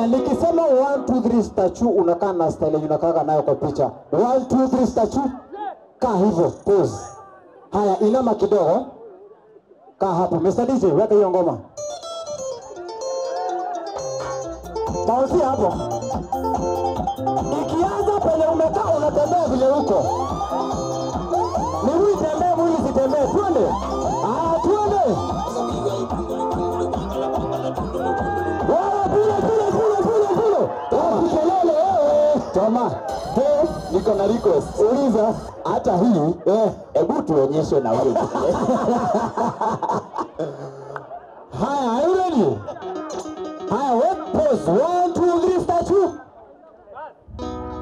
Haya, nikisema 1 2 3 statue unakaa na style unakaa nayo kwa picha. 1 2 3 statue. Kaa hivyo, pose. Haya, inama kidogo. Kaa hapo. Mr. DJ, weka hiyo ngoma. Bounce hapo. Ikianza pale umekaa unatembea vile huko. Miguu itembee, mwili sitembee. Twende. Ah, twende. Wewe pile pile pile pile pile. Wewe wewe. Toma. Hey, niko na request. Uliza hata hii hebu tuonyeshe na wewe. Haya, are you ready? Haya, wait, pause. 1 2 3 statue.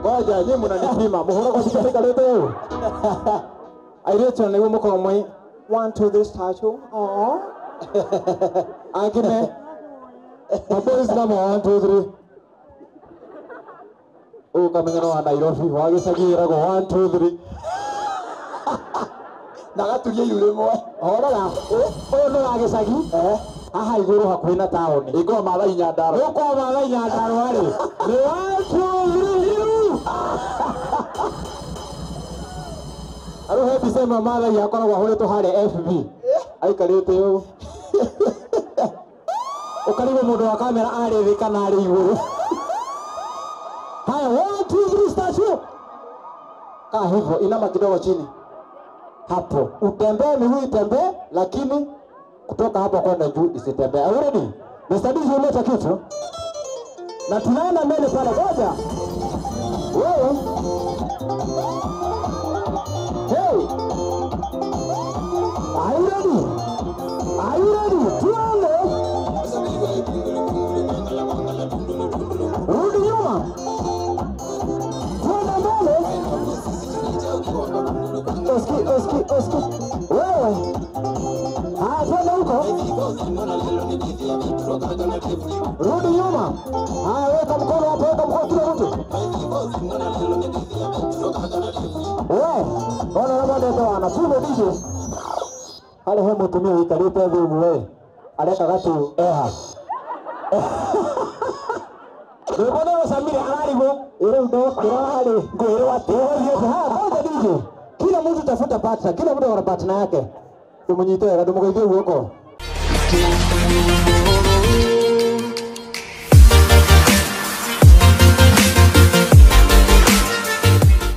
Ngoja nyinyi mnanipima. Muhora kwa sikika leo leo. Airecho ni muko mwe 1 2 3 statue. Oh. Angine. Maboys na 1 2 3. Ukamenya wa Nairobi wagicagira go 1 2 3. Nagaturie yule mwe. Horora. Uyu ni wa gicagi. Haha iguru hakuhi na taoni. Iko Maathai Nyandarua. Uko Maathai Nyandarua ri. Ni 1 2 3 iru. Aru he mbica ĩmwe Maathai akoragwo ahũrĩtwo harĩa FB. Aikarĩte ũũ. Ũkarigwo mũndũ wa kamera arĩ thĩ kana arĩ igũrũ. Haya, 1 2 3 statue. Kaa hivyo, inama kidogo chini. Hapo. Utembee, miguu itembee, lakini kutoka hapo kwenda juu isitembee. Are you ready? Mr. DJ uleta kitu. Na tunaenda mbele pale. Ngoja. Wewe. Hey. Are you ready? Are you ready? Tuende. Rudi nyuma. Tuende mbele. Oski, oski, oski. Wewe. Haya, twende huko. Rudi nyuma. Haya, weka mkono hapo, weka mkono kila mtu. Wewe, ona na ndio ana fumo DJ. Hale he mutumia ikarite thimu we. Areka gatu eha. Rwimbo nĩ rũcamire ararigwo rĩu ndokĩra rĩ ngwĩrwo atĩ haya kwanza DJ. Kila mtu tafuta partner, kila mtu ana partner yake. Tumunyite wega, ndumugeithie guoko.